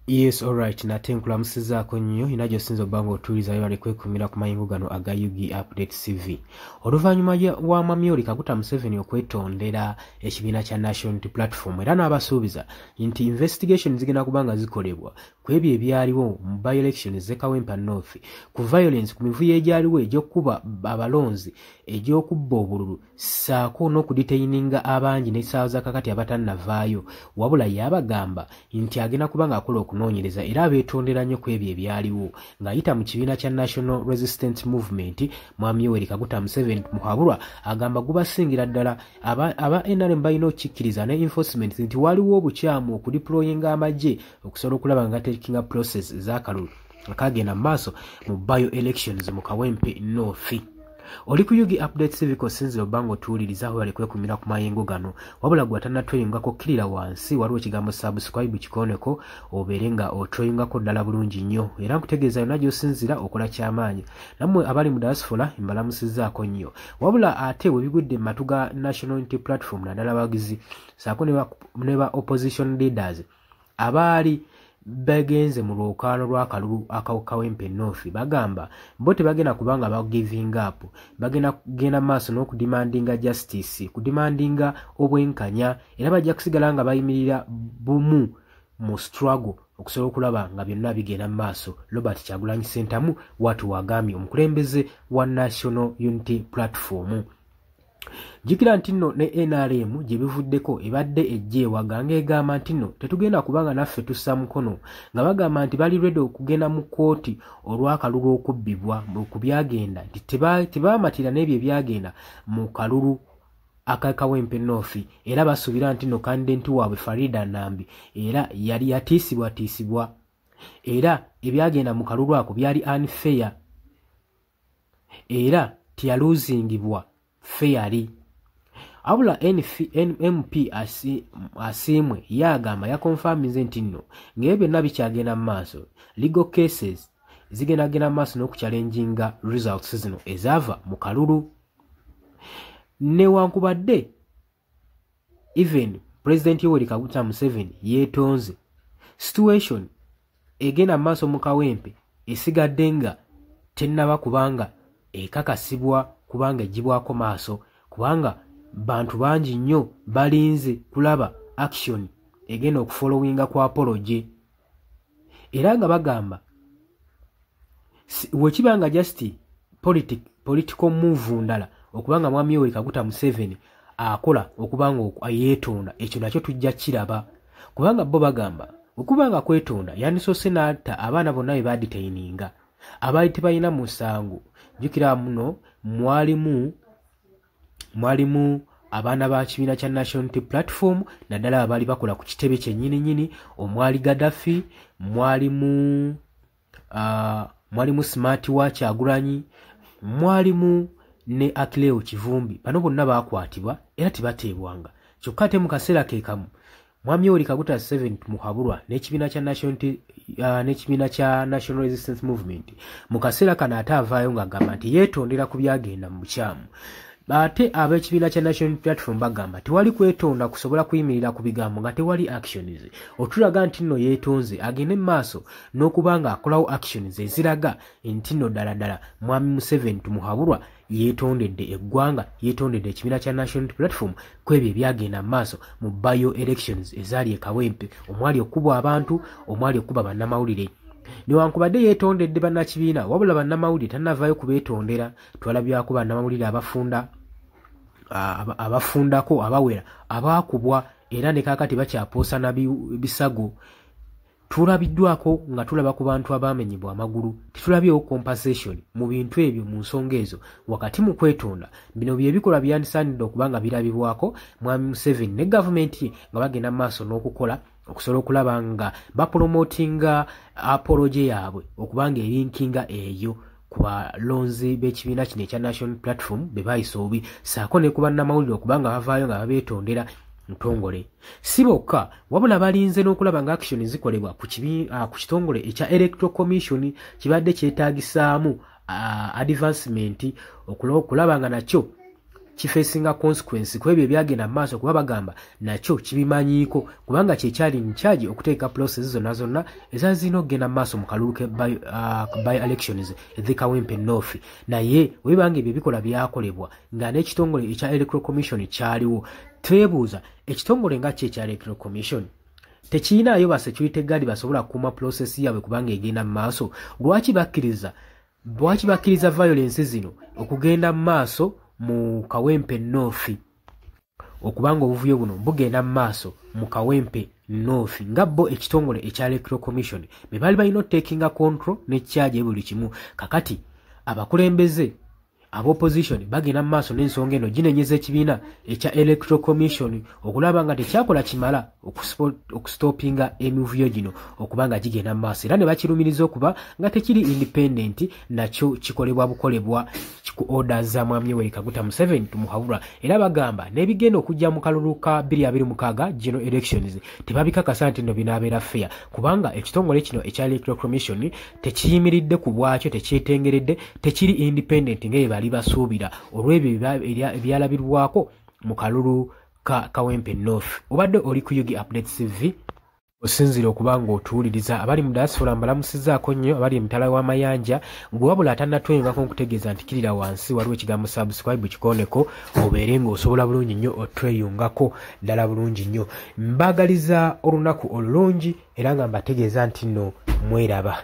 Yes, alright, nate nkulamusizaako nnyo ina gy'osinza obba ng'otuuliza. Webale kwekumira ku mayingo gano aga UG Update CV. Oluvannyuma wa Mwami Yoweri Kaguta Museveni okwetondera ekibiina kya National Unity Platform era n'abasuubiza nti investigation zigenda kuba nga zikolebwa ku ebyo ebyaliwo mu by-elections z'e Kawempe North, ku violence, ku mivuyo egyaliwo egy'okkuba abalonzi, egy'okubba obululu, ssaako n'okudetaininga abangi n'essaawa za kakati abatannavaayo, wabula yabagamba nti agenda kuba ng'akola okunoonyereza era abeetondera nnyo ku ebyo ebyaliwo ng'ayita mu kibiina kya National Resistance Movement. Mwami Yoweri Kaguta Museveni Muhabulwa agamba gubasingira ddala aba NRM balina okukikkiriza ne enforcement nti waliwo obukyamu okudeployinga amagye okusobola okulaba nga gatekinga process ez'akalulu akagenda mu maaso mu by elections mu Kawempe North. Oli ku UG Update Civic, osinzira obba nga otuwuliriza aho bali kwekumira ku mayengo gano. Wabula gwe atannatweyungako, kkirira wansi, waliwo ekigambo "subscribe", kikoneko obeere nga otweyungako ddala bulungi nnyo. Era nkutegeeza yonna gy'osinzira okola kyamaanyi. Nammwe abali mu diaspora mbalamusizzaako nnyo. Wabula ate bwe bigudde mu matu ga National Unity Platform, naddala abagizi saako ne ba opposition leaders abaali bagenze mu lwokaano lw'akalulu akawempe North, bagamba bo tebagenda kubanga ba giving up, bagenda kugenda maaso n'okudemandinga justice, kudemandinga obwenkanya, era bajja kusigala nga bayimirira bumu mu struggle okusobola okulaba nga byonna bigenda mu maaso. Robert Kyagulanyi Ssentamu watu wagambye omukulembeze wa National Unity Platform. Jjukira nti nno ne NRM gye bivuddeko ebadde ejja ewaga ng'egamba nti nno tetugenda kubanga naffe tussa mukono, nga bagamba nti bali ready okugenda mu kkooti olw'akalulu okubbibwa ku byagenda, nti tebaamatira n'ebyo ebyagenda mu kalulu akakawempe North, era basuubira nti nno candidate waabwe Farida Nambi era yali yatiisibwatiisibwa, era ebyagenda mu kalulu ako byali unfair, era teyaluzingibwa fairly. Wabula MP Asiimwe ye agamba yakonfaminze nti nno ng'ebyo byonna bikyagenda mu maaso, legal cases zigendagenda mu maaso n'okukyalenjinga results zino ezaava mu kalulu. Newankubadde even President Yoweri Kaguta Museveni yeetonze, situation egenda mu maaso mu Kawempe esigadde nga tennaba kubanga ekakasibwa, kubanga egibwako maaso, kubanga bantu bangi nnyo balinze kulaba action egenda okufollowinga ku apology. Era nga bagamba wekiba nga just political move ndala okubanga Mwami Yoweri Kaguta Museveni akola okuba nga yeetonda, ekyo nakyo tujja kiraba, kubanga bo bagamba okuba nga kwetonda yandisoose n'atta abaana bonna be badetaininga abaali tebalina musango. Jjukira muno mwalimu abaana ba kibiina kya National Unity Platform, naddala abaali bakola ku kitebe kyennyini nnyini, omwali Gaddafi, mwalimu Smart wa Kyagulanyi, mwalimu ne Akileo Kivumbi. Bano bonna baakwatibwa era tebateebwanga. Kyokka ate mu kaseera ke kamu Mwami Yoweri Kaguta Museveni Muhabulwa n'ekibiina kya National Resistance Movement mu kaseera kano ate avaayo ng'agamba nti yeetondera ku byagenda mu bukyamu. Ate ab'ekibiina kya National Platform bagamba tewali kwetonda kusobola kuyimirira ku bigambo nga tewali actions. Otulaga nti nno yeetonze, agende mu maaso n'okuba nga akolawo actions eziraga nti nno ddala ddala Mwami Museveni Tumuhabulwa yeetondedde eggwanga, yeetondedde ekibiina kya National Platform ku ebyo ebyagenda mu maaso mu by elections ezaali e Kawempe, omwali okubwa abantu, omwali okuba bannamawulire. Newankubadde yeetondedde bannakibiina, wabula bannamawulire tannavaayo kubeetondera. Twalabyako bannamawulire abafunda abafundako abawera abaakubwa, era ne kaakati bakyapoosa na bisago. Tulabiddwako nga tulaba ku bantu abaamenyebwa amagulu, tetulabyewo compensation mu bintu ebyo, mu nsonga ezo. Wakati mu kwetonda, bino bye bikolwa byandisaanidde okuba nga birabibwako Mwami Museveni ne gavumenti ye nga bagenda mu maaso n'okukola okusobola okulaba nga bapromotinga apology yaabwe okuba nga erinkinga eyo ku balonzi b'ekibiina kino ekya National Platform be baayisa obubi, ssaako ne ku bannamawulire okuba nga bavaayo nga babeetondera ntongole. Si bokka, wabula balinze n'okulaba nga action zikolebwa ku kitongole ekya Electoral Commission kibadde kyetaagisaamu advancement okulaba nga nakyo kifesinga consequence ku ebyo ebyagenda mu maaso, kuba bagamba nakyo kibimanyiiko kubanga kyekyali in charge okuteeka process zonna zonna ezaali zirina okugenda mu maaso mu kalulu ke by elections ez'e Kawempe North. Naye webanga ebyo ebikola byakolebwa nga n'ekitongole ekya Electoral Commission kyaliwo, twebuuza ekitongole nga ki ekya Electoral Commission tekirinaayo ba security guard basobola kukuuma process yaabwe kubanga egenda mu maaso? Lwaki bakkiriza violence zino okugenda mu maaso mu Kawempe North, okubanga obuvuyo buno bugenda mu maaso mu Kawempe North, nga bo ekitongole ekya Electoral Commission be baali balina otakinga control ne charge buli kimu? Kakati abakulembeze ab'opposition bagenda mu maaso n'ensonga eno ginenyeza ekibiina ekya Electoral Commission okulaba nga tekyakola kimala okustopinga emivuyo gino okuba nga gigenda mu maaso, era ne bakirumiriza okuba nga tekiri independent, nakyo kikolebwa bukolebwa ku orders za Mwami Yoweri Kaguta Museveni Tumuhabura. Era bagamba n'ebigenda okujja mu kalulu ka 2026 general elections tebabikakasa nti nno binaabeera fair, kubanga ekitongole kino ekya Electoral Commission tekiyimiridde ku bwakyo, tekyetengeredde, tekiri independent nga bye bali basuubira olw'ebyo ebyalabirwako mu kalulu ka Kawempe North. Obadde oli ku UG Updates TV, osinzire okuba ng'otuwuliriza. Abali mu diaspora mbalamusizzaako nnyo, abali emitala w'amayanja. Gwe wabula atannatweyungako, nkutegeeza nti kirira wansi waliwo ekigambo subscribe, kikoneko obeere ng'osobola bulungi nnyo otweyungako ddala bulungi nnyo. Mbaagaliza olunaku olulungi era nga mbategeeza nti nno mweraba.